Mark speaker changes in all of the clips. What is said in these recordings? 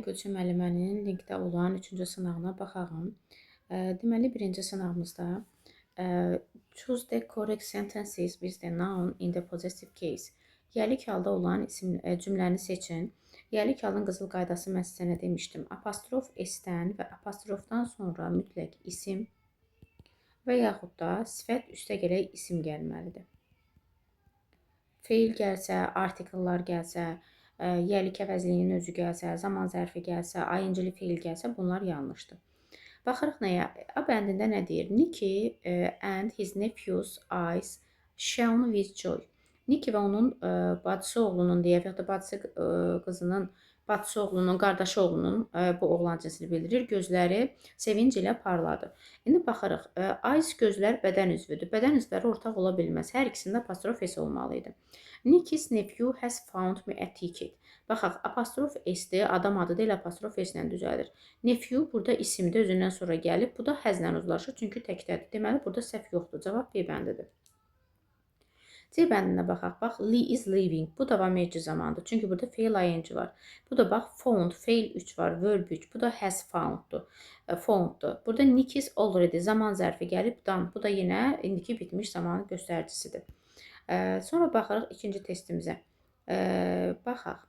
Speaker 1: Gülçin müəllimənin linkdə olan üçüncü sınağına baxağım. Deməli, birinci sınağımızda choose the correct sentences with the noun in the possessive case. Yəlik halda olan isim, cümləni seçin. Yəlik halın qızıl qaydası mən sizə nə demişdim? Apostrof s-dən və apostrofdan sonra mütləq isim və yaxud da sifət üstə gələk isim gəlməlidir. Feil gəlsə, artikellar gəlsə, yəlik əvəzliyinin özü gəlsə, zaman zərfi gəlsə, ing-li feil gəlsə, bunlar yanlışdır. Baxırıq nəyə? A bəndində nə deyir? Nicky and his nephew's eyes shone with joy. Nicky və onun bacısı oğlunun deyək, və ya da bacısı qızının, bacısı oğlunun, qardaşı oğlunun, bu oğlan cinsini bildirir, gözləri sevinc ilə parladı. İndi baxırıq. Eyes gözlər bədən üzvüdür. Bədən üzvləri ortaq ola bilməz. Hər ikisində apostrof s olmalı idi. Nicky's nephew has found me a ticket. Baxaq, apostrof s-dir, adam adı deyil, apostrof s ilə düzəlir. Nephew burada isimdir, özündən sonra gəlib. Bu da has-lə uzlaşır, çünki təkdədir. Deməli, burada səhv yoxdur. Cavab B bəndidir. C bəndinə baxaq. Bax, Lee is leaving. Bu davam edici zamandır. Çünki burada feil ing var. Bu da bax, found, feil 3 var, verb 3. Bu da has found'dur. Found'dur. Burada Nick is already zaman zərfi gəlib done. Bu da yenə indiki bitmiş zamanın göstəricisidir. Sonra baxırıq ikinci testimizə. Baxaq.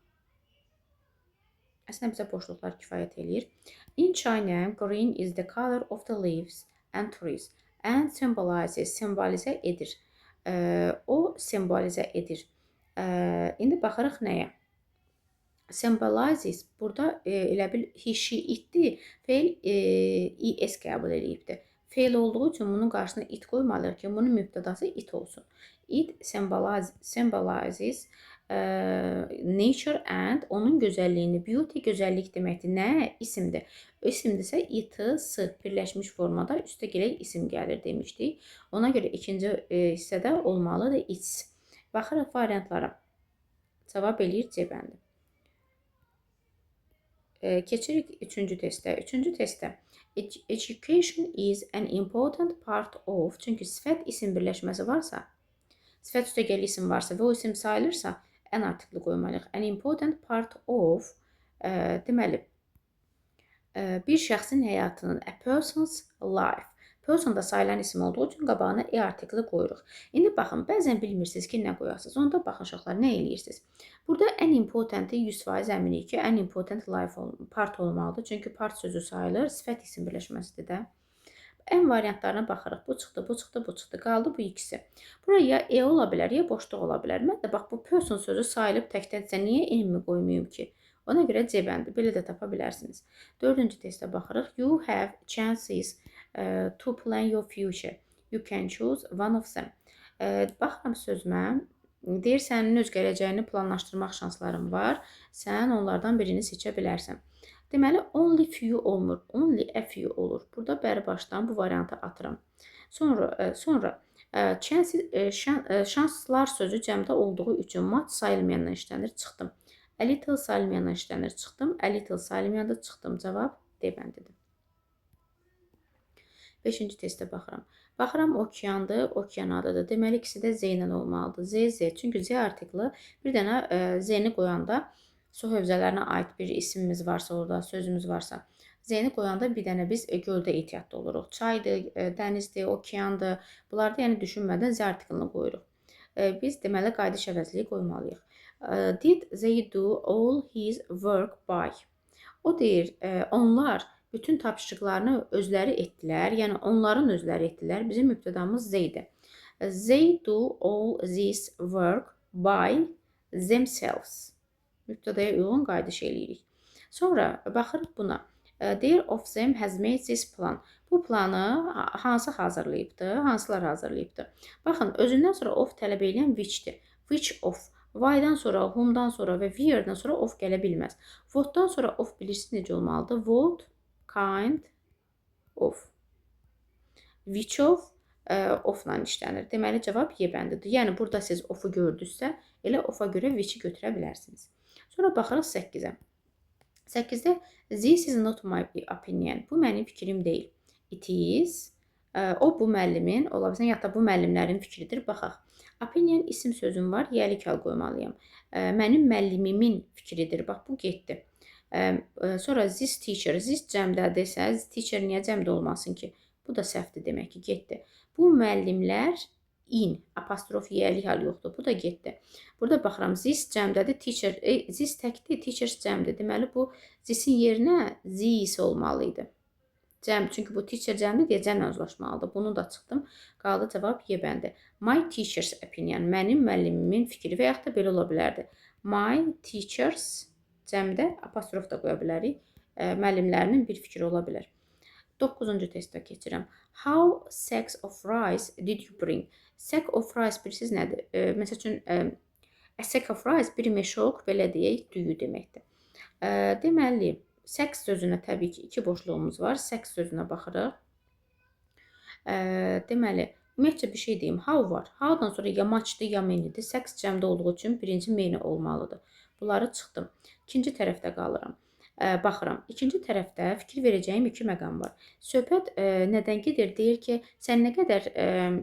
Speaker 1: Əslində bizə boşluqlar kifayət eləyir. In China, green is the color of the leaves and trees and symbolizes, simbolizə edir. O simbolizə edir. İndi baxırıq nəyə? Symbolizes burada elə bil he, she, itdir. Feil es qəbul eləyibdir. Feil olduğu üçün bunun qarşısına it qoymalıyıq ki, bunun mübtədası it olsun. It symbolizes nature and onun gözəlliyini, beauty gözəllik deməkdir. Nə? İsimdir. İsimdirsə it, s birləşmiş formada üstə gələk isim gəlir demişdik. Ona görə ikinci hissədə olmalıdır its. Baxırıq variantlara. Cavab eləyir C bəndi. Keçirik üçüncü testə. Üçüncü testdə education is an important part of, çünki sifət isim birləşməsi varsa, sifət üstə gəli isim varsa və o isim sayılırsa, an artikli qoymalıyıq. An important part of, deməli, bir şəxsin həyatının, a person's life. Person da sayılan isim olduğu üçün qabağına a artikli qoyuruq. İndi baxın, bəzən bilmirsiniz ki, nə qoyasınız. Onda baxın uşaqlar, nə eləyirsiniz? Burada an importanti 100% əminik ki, an important life part olmalıdır. Çünki part sözü sayılır, sifət isim birləşməsidir də. An variantlarına baxırıq. Bu çıxdı, bu çıxdı, bu çıxdı. Qaldı bu ikisi. Buraya ya a ola bilər, ya boşluq ola bilər. Mən də bax, bu person sözü sayılıb təkdənsə niyə an-mi qoymayım ki? Ona görə C bəndi. Belə də tapa bilərsiniz. Dördüncü testə baxırıq. You have chances to plan your future. You can choose one of them. Baxıram sözümə. Deyir, sənin öz gələcəyini planlaşdırmaq şansların var. Sən onlardan birini seçə bilərsən. Deməli, only few olmur. Only a few olur. Burada bəri başdan bu variantı atıram. Sonra chances, şanslar sözü cəmdə olduğu üçün much sayılmayandan işlənir, çıxdım. A little sayılmayandan işlənir, çıxdım. A little sayılmayanda çıxdım. Cavab D bəndidir. Beşinci testə baxıram. Baxıram, okeandır, okean adıdır. Deməli, ikisi də Z ilə olmalıdır. Z, Z. Çünki Z artikli bir dənə Z-ni qoyanda su hövzələrinə aid bir isimimiz varsa orada, sözümüz varsa, Z-ni qoyanda bir dənə biz göldə ehtiyatlı oluruq. Çaydır, dənizdir, okeandır. Bunlarda yəni düşünmədən Z artiklini qoyuruq. Biz deməli qayıdış əvəzliyi qoymalıyıq. Did they do all his work by? O deyir, onlar bütün tapşırıqlarını özləri etdilər. Yəni onların özləri etdilər. Bizim mübtədamız they-dir. They do all this work by themselves. Mübtədaya uyğun qayıdış eləyirik. Sonra baxırıq buna. Deyir, of them has made this plan. Bu planı hansı hazırlayıbdı? Hansılar hazırlayıbdı? Baxın, özündən sonra of tələb edən which-dir. Which of. Why-dan sonra, whom-dan sonra və where-dan sonra of gələ bilməz. What-dan sonra of bilirsiniz necə olmalıdır? What kind of. Which of of-la işlənir. Deməli, cavab Y bəndidir. Yəni, burada siz of-u gördünüzsə, elə of-a görə which-i götürə bilərsiniz. Sonra baxırıq 8-ə. 8-də this is not my opinion. Bu mənim fikrim deyil. It is. O bu müəllimin, ola bilsin, ya da bu müəllimlərin fikridir. Baxaq. Opinion isim sözüm var, yəlik hal qoymalıyam. Mənim müəllimimin fikridir. Bax, bu getdi. Sonra this teacher, this cəmdədirsə, teacher niyə cəmdə olmasın ki? Bu da səhvdir demək ki, getdi. Bu müəllimlər in, apostrof yiyəlik hal yoxdur. Bu da getdi. Burada baxıram, this cəmdədir, teacher, this təkdir, teachers cəmdir. Deməli, bu this-in yerinə this olmalı idi. Cəm, çünki bu teacher cəmdir deyə cəmlə uzlaşmalıdır. Bunu da çıxdım. Qaldı cavab Y bəndi. My teacher's opinion, mənim müəllimimin fikri və yaxud da belə ola bilərdi. My teacher's cəmdə apostrof da qoya bilərik. Müəllimlərinin bir fikri ola bilər. 9-cu testə keçirəm. How sacks of rice did you bring? Sack of rice bilirsiniz nədir? Məsəl üçün, a sack of rice bir meşok, belə deyək, düyü deməkdir. Deməli, sacks sözünə təbii ki, iki boşluğumuz var. Sacks sözünə baxırıq. Deməli, ümumiyyətcə bir şey deyim. How var. How'dan sonra ya much'dır, ya many'dir. Sacks cəmdə olduğu üçün birinci many olmalıdır. Bunları çıxdım. İkinci tərəfdə qalıram. Baxıram. İkinci tərəfdə fikir verəcəyim iki məqam var. Söhbət nədən gedir? Deyir ki, sən nə qədər,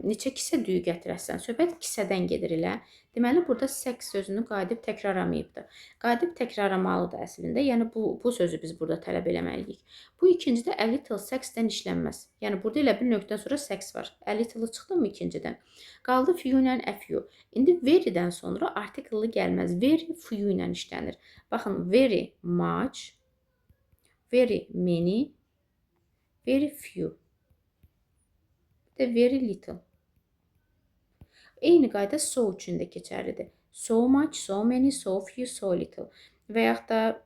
Speaker 1: neçə kisə düyü gətirəsən? Söhbət kisədən gedir elə. Deməli, burada sacks sözünü qayıdıb təkrarlamayıbdır. Qayıdıb təkrarlamalıdır əslində. Yəni, bu sözü biz burada tələb eləməliyik. Bu ikincidə a little sacks'dən işlənməz. Yəni, burada elə bir nöqtədən sonra sacks var. A little-ı çıxdı mı ikincidən? Qaldı few ilə a few. İndi very'dən sonra article gəlməz. Very few ilə işlənir. Baxın, very much, very many, very few. Bir də very little. Eyni qayda so üçün də keçərlidir. So much, so many, so few, so little. Və yaxud da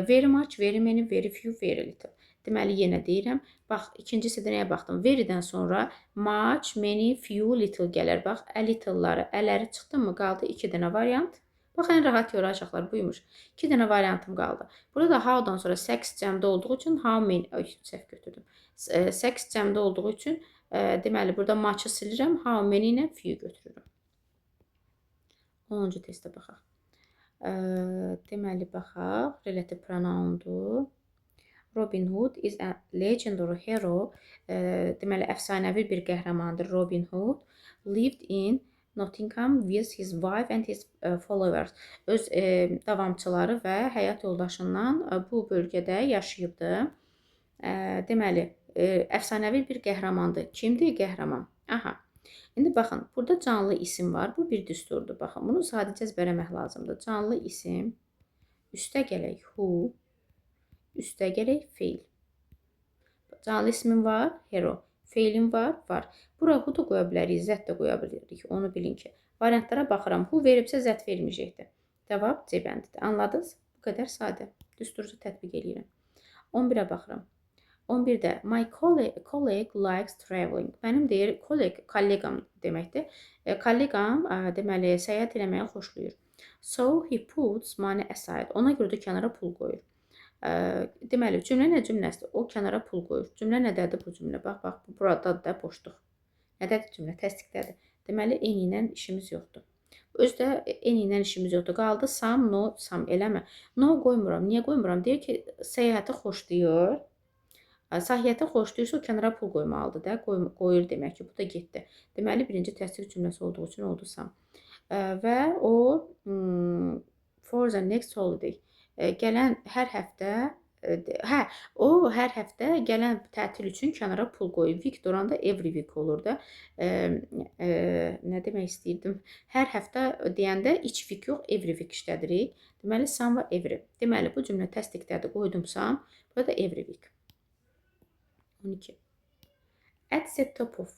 Speaker 1: very much, very many, very few, very little. Deməli, yenə deyirəm. Bax, ikinci hissədə nəyə baxdım? Very'dən sonra much, many, few, little gələr. Bax, a little'ları, ələri çıxdı mı? Qaldı iki dənə variant. Bax, ən rahat yolu uşaqlar buymuş. İki dənə variantım qaldı. Burada da how'dan sonra sacks cəmdə olduğu üçün how many, ay, səhv götürdüm. Sacks cəmdə olduğu üçün, deməli, burada much'ı silirəm, how many ilə few götürürüm. 10-cu testə baxaq. Deməli, baxaq. Relative pronoundur. Robin Hood is a legendary hero. Deməli, əfsanəvi bir qəhrəmandır Robin Hood. Lived in Nottingham with his wife and his followers. Öz davamçıları və həyat yoldaşından bu bölgədə yaşayıbdı. Deməli, əfsanəvi bir qəhrəmandır. Kimdir qəhrəman? Aha. İndi baxın, burada canlı isim var. Bu bir düsturdur. Baxın, bunu sadəcə əzbərləmək lazımdır. Canlı isim, üstə gələk who, üstə gələk feil. Canlı ismim var, hero. Feilim var, var. Bura who da qoya bilərik, that də qoya bilərik. Onu bilin ki. Variantlara baxıram. Who veribsə that verməyəcəkdir. Cavab C bəndidir. Anladınız? Bu qədər sadə. Düsturucu tətbiq eləyirəm. 11-ə baxıram. 11-də my colleague likes traveling. Mənim deyir, colleague, kollegam deməkdir. Kollegam, deməli, səyahət eləməyi xoşlayır. So he puts money aside. Ona görə də kənara pul qoyur. Deməli, cümlə nə cümləsidir? O kənara pul qoyur. Cümlə nədədir bu cümlə? Bax, bax, bu buradadır da boşluq. Nədədir cümlə? Təsdiqdədir. Deməli, any ilə işimiz yoxdur. Özü də any ilə işimiz yoxdur. Qaldı some, no, some eləmə. No qoymuram. Niyə qoymuram? Deyir ki, səyahəti xoşlayır. Səyahəti xoşlayırsa, o kənara pul qoymalıdır da. Qoyur demək ki, bu da getdi. Deməli, birinci təsdiq cümləsi olduğu üçün oldu some. Və o, for the next holiday. Gələn hər həftə, hə, o hər həftə gələn tətil üçün kənara pul qoyur. Week duranda every week olur da. Nə demək istəyirdim? Hər həftə deyəndə each week yox, every week işlədirik. Deməli, some və every. Deməli, bu cümlə təsdiqdədir. Qoydum some. Burada every week. 12. At the top of.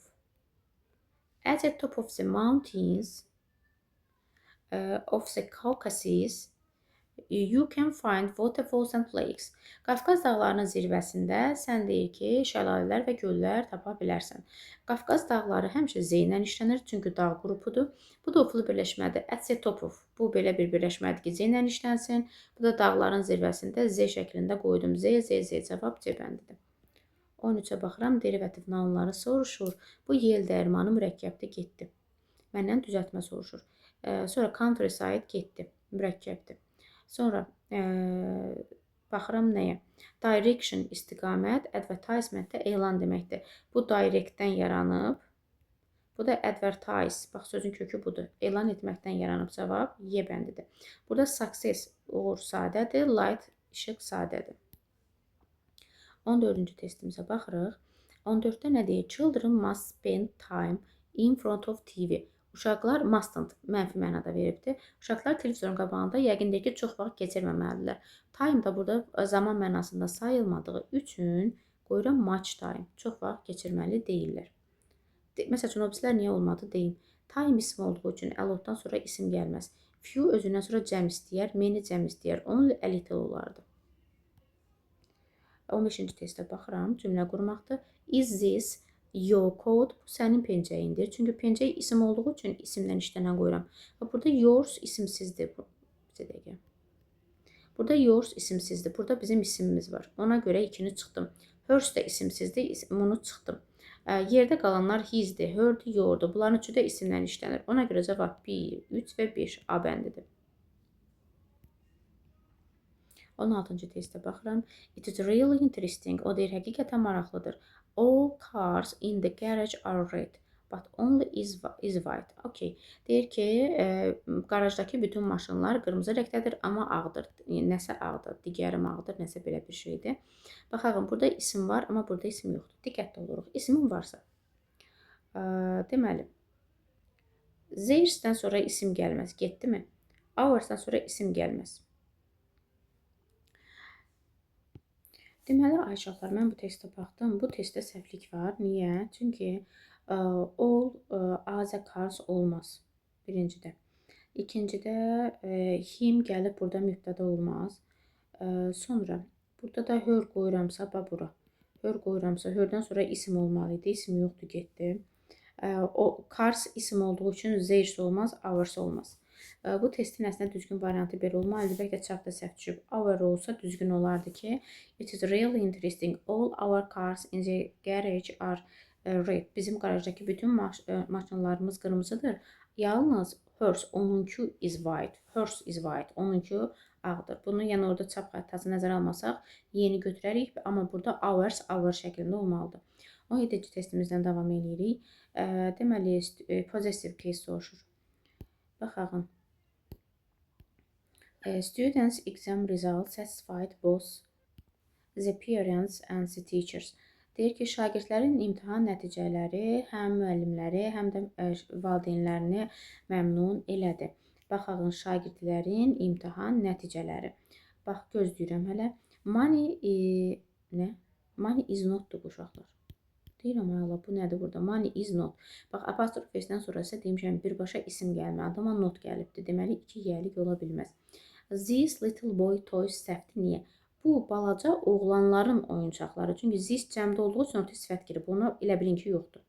Speaker 1: At the top of the mountains of the Caucasus, you can find waterfalls and lakes. Qafqaz dağlarının zirvəsində sən deyir ki, şəlalələr və göllər tapa bilərsən. Qafqaz dağları həmişə Z ilə işlənir, çünki dağ qrupudur. Bu da oflu birləşmədir. At the top of. Bu belə bir birləşmədir ki, Z ilə işlənsin. Bu da dağların zirvəsində Z şəklində qoydum. Z, Z, Z. Cavab C bəndidir. 13-ə baxıram, derivativ nounları soruşur. Bu yel dəyirmanı mürəkkəbdir, getdi. Məndən düzəltmə soruşur. Sonra countryside getdi, mürəkkəbdir. Sonra baxıram nəyə? Direction istiqamət, advertisement də elan deməkdir. Bu directdən yaranıb. Bu da advertise. Bax, sözün kökü budur. Elan etməkdən yaranıb cavab Y bəndidir. Burada success uğur sadədir, light işıq sadədir. 14-cü testimizə baxırıq. 14-də nə deyir? Children must spend time in front of TV. Uşaqlar mustn't mənfi mənada veribdir. Uşaqlar televizorun qabağında yəqin deyir ki, çox vaxt keçirməməlidirlər. Time da burada zaman mənasında sayılmadığı üçün qoyuram much time. Çox vaxt keçirməli deyirlər. Məsəl üçün, o birislər niyə olmadı deyim. Time ismi olduğu üçün a lotdan sonra isim gəlməz. Few özündən sonra cəm istəyər, many cəm istəyər. Only a little olardı. 15-ci testə baxıram. Cümlə qurmaqdır. Is this your coat? Bu sənin pencəyindir. Çünki pencək isim olduğu üçün isimdən işlənən qoyuram. Və burada yours isimsizdir. Bir dəqiqə. Burada yours isimsizdir. Burada bizim isimimiz var. Ona görə 2-ni çıxdım. Hers də isimsizdir. Bunu çıxdım. Yerdə qalanlar hisdir, her'dir, your'dur. Bunların üçü də isimdən işlənir. Ona görə cavab 1, 3 və 5 A bəndidir. 16-cı testə baxıram. It is really interesting. O deyir, həqiqətən maraqlıdır. All cars in the garage are red, but only is white. Okay. Deyir ki, qarajdakı bütün maşınlar qırmızı rəngdədir, amma ağdır. Nəsə ağdır, digəri ağdır, nəsə belə bir şeydir. Baxalım, burada isim var, amma burada isim yoxdur. Diqqətli oluruq. İsimin varsa. Deməli, theirs'dən sonra isim gəlməz. Getdi mi? Ours'dan sonra isim gəlməz. Deməli, ay uşaqlar, mən bu testə baxdım. Bu testdə səhvlik var. Niyə? Çünki all as a cars olmaz. Birincidə. İkincidə him gəlib burada mübtəda olmaz. Sonra burada da her qoyuramsa, bax bura. Her qoyuramsa, herdən sonra isim olmalı idi. İsim yoxdur, getdi. O cars isim olduğu üçün theirs olmaz, ours olmaz. Bu testin əslində düzgün variantı belə olmalıdır. Bəlkə çapda səhv düşüb. Our olsa düzgün olardı ki, it is really interesting. All our cars in the garage are red. Bizim qarajdakı bütün maşınlarımız qırmızıdır. Yalnız hers, onunku is white. Hers is white. Onunku ağdır. Bunu yəni orada çap xəritası nəzərə almasaq yeni götürərik. Amma burada ours, our şəklində olmalıdır. 17-ci testimizdən davam edirik. Deməli, possessive case soruşur. Baxağın. Students' exam results satisfied both the parents and the teachers. Deyir ki, şagirdlərin imtahan nəticələri həm müəllimləri, həm də valideynlərini məmnun elədi. Baxağın, şagirdlərin imtahan nəticələri. Bax, gözləyirəm hələ. Money, nə? Money is notdur bu uşaqlar. Deyirəm, ay Allah, bu nədir burada? Money is not. Bax, apostrof s-dən sonra isə demişəm, birbaşa isim gəlməlidir, amma not gəlibdir. Deməli, 2 yəlik ola bilməz. This little boy toys səhvdir. Niyə? Bu, balaca oğlanların oyuncaqları. Çünki this cəmdə olduğu üçün ortaya sifət girib. Bunu elə bilin ki, yoxdur.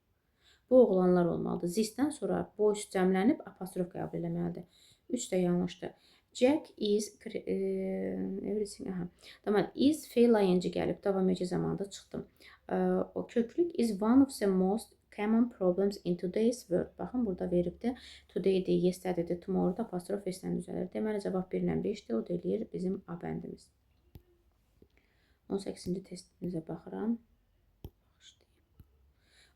Speaker 1: Bu, oğlanlar olmalıdır. This-dən sonra boys cəmlənib apostrof qəbul eləməlidir. 3 də yanlışdır. Jack is everything. Aha. Tamam, is feil ing gəlib. Davam edici zamanda çıxdım. O köklük is one of the most common problems in today's world. Baxın, burada veribdir. Today-dir, yesterday-dir, tomorrow-da apostrof s-dən düzəlir. Deməli, cavab 1 ilə 5-dir. O da eləyir bizim A bəndimiz. 18-ci testimizə baxıram.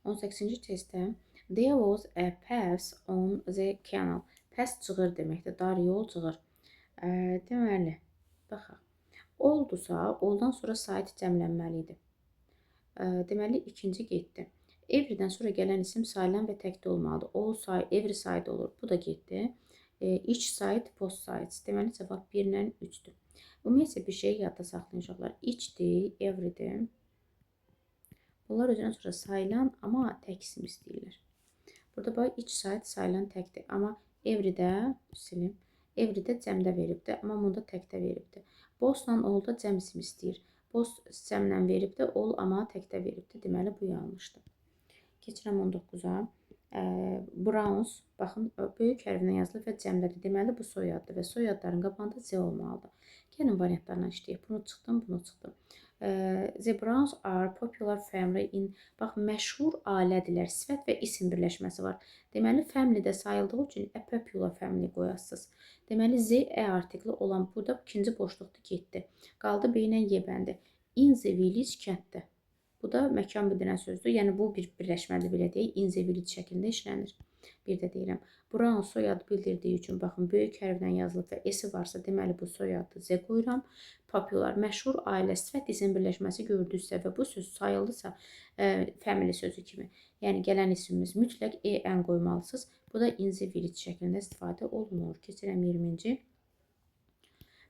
Speaker 1: 18-ci testdə there was a pass on the canal. Pass cığır deməkdir. Dar yol cığır. Deməli, baxaq. Oldusa, oldan sonra site cəmlənməli idi. Deməli, ikinci getdi. Every'dən sonra gələn isim sayılan və təkdə olmalıdır. All side, every side olur. Bu da getdi. Each side, both sides. Deməli, cavab 1 ilə 3-dür. Ümumiyyətlə, bir şeyi yadda saxlayın uşaqlar. Each'dir, every'dir. Bunlar özündən sonra sayılan, amma tək isim istəyirlər. Burada bax, each side sayılan təkdir. Amma every'də, silim, every'də cəmdə veribdir, amma bunda təkdə veribdir. Both'la all-da cəm isim istəyir. Both cəmlə veribdir, all amma təkdə veribdir. Deməli, bu yanlışdır. Keçirəm 19-a. Browns, baxın, böyük hərfinə yazılır və cəmdədir. Deməli, bu soyaddır və soyadların qabağında C olmalıdır. Gəlin variantlarla işləyək. Bunu çıxdım, bunu çıxdım. The Browns are popular family in... Bax, məşhur ailədirlər. Sifət və isim birləşməsi var. Deməli, family-də sayıldığı üçün a popular family qoyasınız. Deməli, Z, E artikli olan burada ikinci boşluqda getdi. Qaldı B ilə Y bəndi. In the village, kənddə. Bu da məkan bildirən sözdür. Yəni bu bir birləşmədir belə deyək. In the village şəklində işlənir. Bir də deyirəm. Brown soyad bildirdiyi üçün baxın böyük hərflə yazılıb və S-i varsa deməli bu soyaddır. Z qoyuram. Popular, məşhur ailə, sifət isim birləşməsi gördünüzsə və bu söz sayıldısa family sözü kimi. Yəni gələn ismimiz mütləq E-N qoymalısınız. Bu da in the village şəklində istifadə olunur. Keçirəm 20-ci.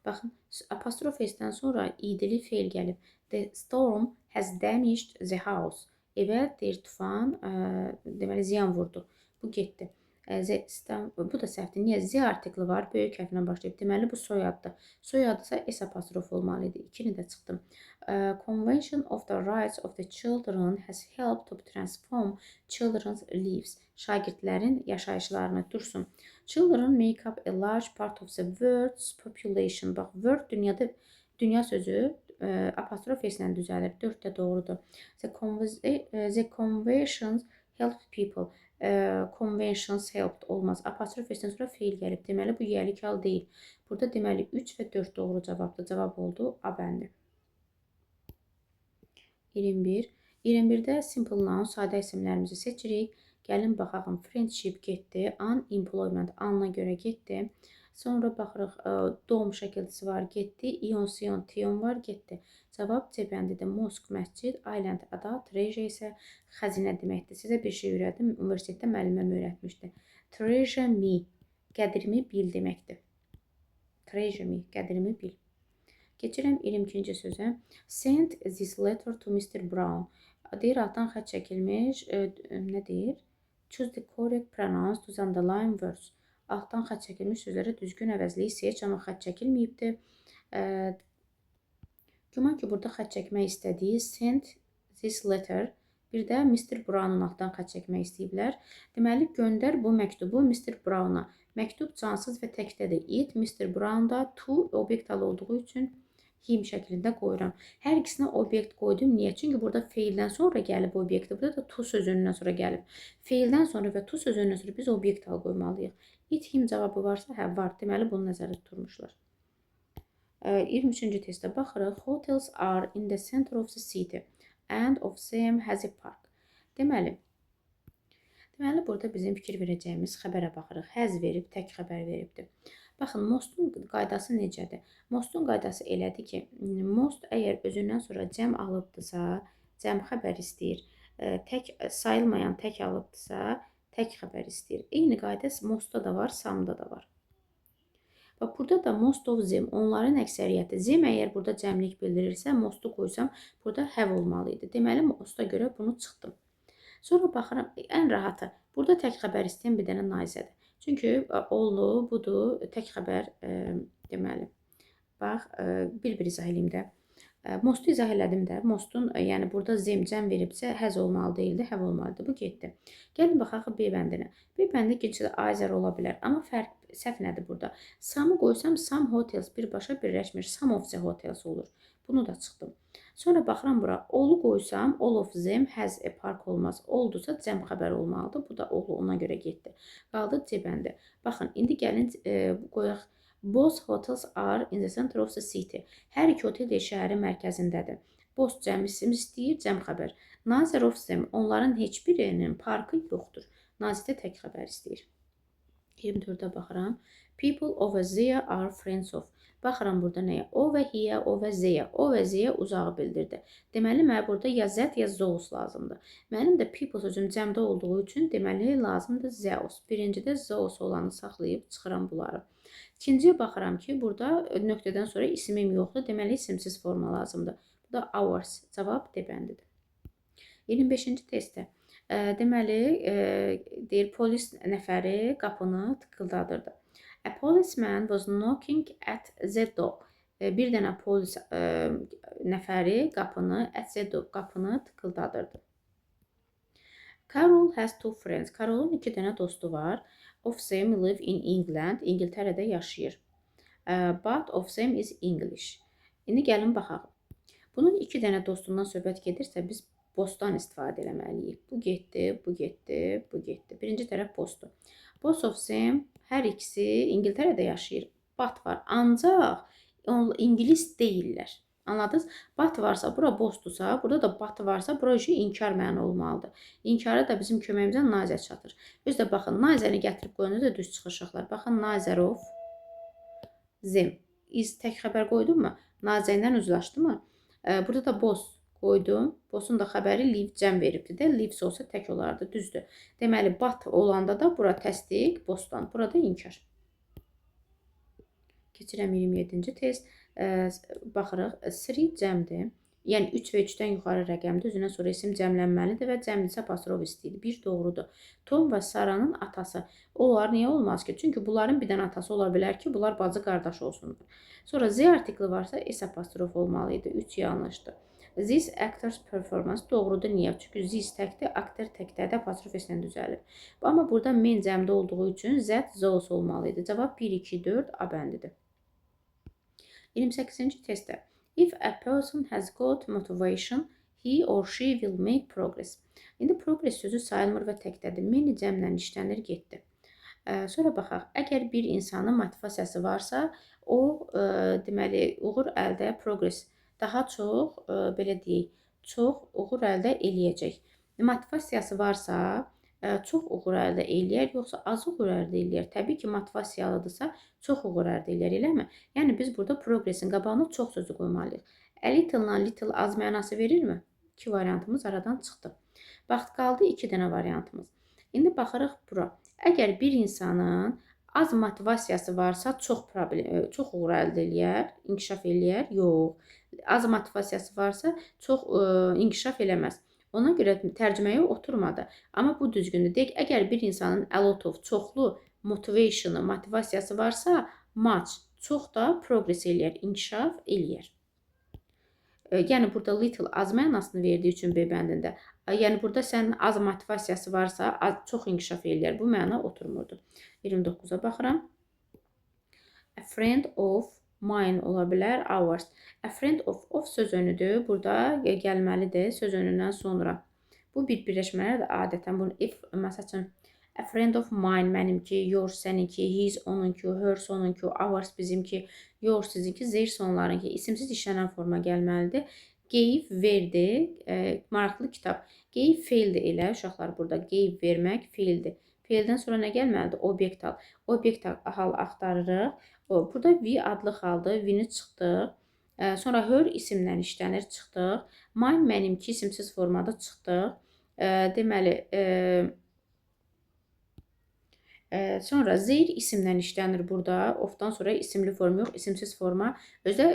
Speaker 1: Baxın, apostrof S-dən sonra idili feil gəlib. The storm has damaged the house. Evə deyir tufan, deməli ziyan vurdu. Bu getdi. Bu da səhvdir. Niyə? Z artikli var, böyük hərflə başlayıb. Deməli, bu soyaddır. Soyadısa S apostrof olmalı idi. İkini də çıxdım. Convention of the Rights of the Children has helped to transform children's lives. Şagirdlərin yaşayışlarını dursun. Children make up a large part of the world's population. Bax, world dünyada, dünya sözü apostrof S ilə düzəlir. 4 də doğrudur. The conventions help people. Conventions helped olmaz. Apostrof S-dən sonra feil gəlib. Deməli, bu yiyəlik hal deyil. Burada deməli 3 və 4 doğru cavabdır. Cavab oldu A bəndi. 21. 21-də simple noun, sadə isimlərimizi seçirik. Gəlin baxaq. Friendship getdi. Unemployment anına görə getdi. Sonra baxırıq, dom şəkilçisi var, getdi. İon, sion, tion var, getdi. Cavab C bəndidir. Mosque, məscid, island, ada, treasure isə xəzinə deməkdir. Sizə bir şey öyrətdim. Universitetdə müəlliməm öyrətmişdi. Treasure me, qədrimi bil deməkdir. Treasure me, qədrimi bil. Keçirəm 22-ci sözə. Send this letter to Mr. Brown. Deyir, altdan xətt çəkilmiş. Nə deyir? Choose the correct pronouns to underline words. Altdan xətt çəkilmiş sözlərə düzgün əvəzliyi seç, amma xətt çəkilməyibdir. Güman ki, burada xətt çəkmək istədiyi send this letter, bir də Mr. Brown'un altdan xətt çəkmək istəyiblər. Deməli, göndər bu məktubu Mr. Brown'a. Məktub cansız və təkdədir. It, Mr. Brown-da to obyekt halı olduğu üçün him şəklində qoyuram. Hər ikisinə obyekt qoydum. Niyə? Çünki burada feildən sonra gəlib obyekti, burada da to sözündən sonra gəlib. Feildən sonra və to sözündən sonra biz obyekt halı qoymalıyıq. It, him cavabı varsa, hə, var. Deməli, bunu nəzərdə tutmuşlar. 23-cü testə baxırıq. Hotels are in the center of the city and of them has a park. Deməli, burada bizim fikir verəcəyimiz xəbərə baxırıq. Has verib, tək xəbər veribdir. Baxın, mostun qaydası necədir? Mostun qaydası elədir ki, most əgər özündən sonra cəm alıbdırsa, cəm xəbər istəyir. Tək sayılmayan tək alıbdırsa, tək xəbər istəyir. Eyni qayda mostda da var, samda da var. Bax, burada da most of them, onların əksəriyyəti. Them əgər burada cəmlik bildirirsə, mostu qoysam, burada have olmalı idi. Deməli, mosta görə bunu çıxdım. Sonra baxıram, ən rahatı, burada tək xəbər istəyən bir dənə nazədir. Çünki ollu, budur, tək xəbər deməli. Bax, bir-bir izah eləyim də. Mostu izah elədim də. Mostun, yəni burada zem, cəm veribsə, həz olmalı deyildi, həv olmalıdır. Bu getdi. Gəlin baxaq B bəndinə. B bəndi keçidə Azer ola bilər. Amma fərq, səhv nədir burada? Some-ı qoysam, some hotels birbaşa birləşmir. Some of the hotels olur. Bunu da çıxdım. Sonra baxıram bura. All-u qoysam, all of them has a park olmaz. Oldusa cəm xəbər olmalıdır. Bu da all-u ona görə getdi. Qaldı C bəndi. Baxın, indi gəlin qoyaq. Both hotels are in the center of the city. Hər iki otel də şəhərin mərkəzindədir. Both cəm isim istəyir, cəm xəbər. Neither of them, onların heç birinin parkı yoxdur. Nazitə tək xəbər istəyir. 24-ə baxıram. People over there are friends of. Baxıram burada nəyə? Over here, over there. Over there uzağı bildirdi. Deməli, mənə burada ya that, ya those lazımdır. Mənim də people sözüm cəmdə olduğu üçün deməli, lazımdır those. Birincidə those olanı saxlayıb çıxıram bunları. İkinciyə baxıram ki, burada nöqtədən sonra isimim yoxdur. Deməli, isimsiz forma lazımdır. Bu da ours. Cavab D bəndidir. 25-ci testdə. Deməli, deyir, polis nəfəri qapını tıkıldadırdı. A policeman was knocking at the door. Bir dənə polis nəfəri qapını, at the door, qapını tıkıldadırdı. Carol has two friends. Carol'un iki dənə dostu var. Of them live in England. İngiltərədə yaşayır. But of them is English. İndi gəlin baxaq. Bunun iki dənə dostundan söhbət gedirsə, biz both'dan istifadə eləməliyik. Bu getdi, bu getdi, bu getdi. Birinci tərəf both'dur. Both of them, hər ikisi İngiltərədə yaşayır. But var. Ancaq ingilis deyillər. Anladınız? But varsa, bura both'dursa, burada da but varsa, bura üçün inkar məna olmalıdır. İnkara da bizim köməyimizə neither çatır. Özü də baxın, neither-i gətirib qoyanda da düz çıxır uşaqlar. Baxın, neither of them. Is tək xəbər qoydum mu? Neither-dən uzlaşdı mı? Burada da both qoydum. Both'un da xəbəri live cəm veribdi də. Lives olsa tək olardı, düzdür. Deməli, but olanda da bura təsdiq, both'dan. Burada inkar. Keçirəm 27-ci test. Baxırıq, three cəmdir. Yəni 3 və 3-dən yuxarı rəqəmdir. Özündən sonra isim cəmlənməlidir və cəmdirsə apostrof istəyir. 1 doğrudur. Tom və Saranın atası. Onlar niyə olmaz ki? Çünki bunların bir dənə atası ola bilər ki, bunlar bacı qardaş olsunlar. Sonra the artikli varsa S apostrof olmalı idi. 3 yanlışdır. This actor's performance doğrudur. Niyə? Çünki this təkdir, actor təkdədir, apostrof S-lə düzəlir. Amma burada men cəmdə olduğu üçün that, those olmalı idi. Cavab 1, 2, 4 A bəndidir. 28-ci testdə. If a person has got motivation, he or she will make progress. İndi progress sözü sayılmır və təkdədir. Many cəmlə işlənir, getdi. Sonra baxaq. Əgər bir insanın motivasiyası varsa, o deməli uğur əldə progress daha çox belə deyək, çox uğur əldə eləyəcək. Motivasiyası varsa, çox uğur əldə eləyər, yoxsa az uğur əldə eləyər? Təbii ki, motivasiyalıdırsa, çox uğur əldə eləyər, eləmi? Yəni biz burada progressin qabağına çox sözü qoymalıyıq. A little-la little az mənası verirmi? İki variantımız aradan çıxdı. Bax, qaldı iki dənə variantımız. İndi baxırıq bura. Əgər bir insanın az motivasiyası varsa, çox problem, çox uğur əldə eləyər, inkişaf eləyər? Yox. Az motivasiyası varsa, çox inkişaf eləməz. Ona görə tərcüməyə oturmadı. Amma bu düzgündür. Deyək, əgər bir insanın a lot of, çoxlu motivationu, motivasiyası varsa, much, çox da progress eləyər, inkişaf eləyər. Yəni burada little az mənasını verdiyi üçün B bəndində. Yəni burada sənin az motivasiyası varsa, az, çox inkişaf eləyər. Bu məna oturmurdu. 29-a baxıram. A friend of mine ola bilər, ours. A friend of, of söz önüdür. Burada gəlməlidir söz önündən sonra. Bu bir birləşmələr də adətən bunu if, məsəl üçün a friend of mine mənimki, yours səninki, his onunki, hers onunki, ours bizimki, yours sizinki, theirs onlarınki. İsimsiz işlənən forma gəlməlidir. Gave verdi. Maraqlı kitab. Gave feildir elə uşaqlar burada. Gave vermək feildir. Feildən sonra nə gəlməlidir? Obyekt hal. Obyekt hal axtarırıq. Burada we adlı haldır. We-ni çıxdıq. Sonra her isimdən işlənir, çıxdıq. Mine mənimki isimsiz formada çıxdıq. Deməli, sonra their isimdən işlənir burada. Ofdan sonra isimli form yox, isimsiz forma. Özdə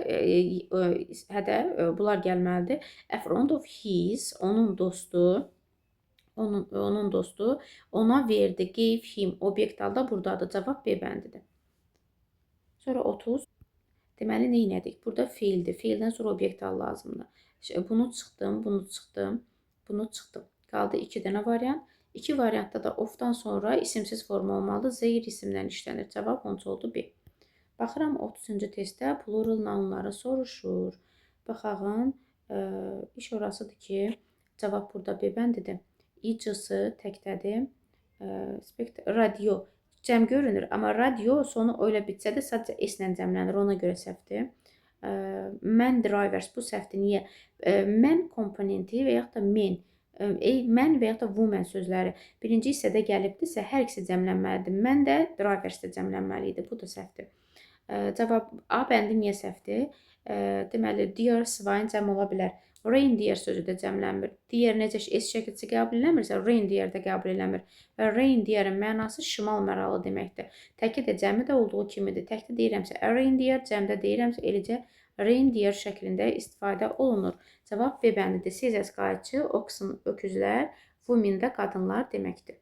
Speaker 1: hədə bunlar gəlməlidir. A friend of his, onun dostu. Onun dostu ona verdi. Gave him. Obyekt halda buradadır. Cavab B bəndidir. Sonra 30. Deməli, nə etdik? Burada feildir. Feildən sonra obyekt hal lazımdır. Bunu çıxdım, bunu çıxdım, bunu çıxdım. Qaldı iki dənə variant. İki variantda da ofdan sonra isimsiz forma olmalıdır. Their isimdən işlənir. Cavab 13 oldu B. Baxıram 30-cu testdə plural nounları soruşur. Baxağın, iş orasıdır ki, cavab burada B bəndidir. I-C-sı təkdədir. Radio cəm görünür, amma radio sonu öyle bitsə də sadəcə S ilə cəmlənir, ona görə səhvdir. Man drivers bu səhvdir. Niyə? Man komponenti və yaxud da men, man və yaxud da woman sözləri birinci hissədə gəlibdirsə, hər ikisi cəmlənməlidir. Man də drivers də cəmlənməli idi. Bu da səhvdir. Cavab A bəndi niyə səhvdir? Deməli, deer, swine cəm ola bilər. Reindeer sözü də cəmlənmir. Deer necə S şəkilçisi qəbul eləmirsə, reindeer də qəbul eləmir. Və reindeerin mənası şimal maralı deməkdir. Təki də cəmi də olduğu kimidir. Təkdə deyirəmsə a reindeer, cəmdə deyirəmsə eləcə reindeer şəklində istifadə olunur. Cavab B bəndidir. Scissors qayçı, oxen öküzlər, women də qadınlar deməkdir.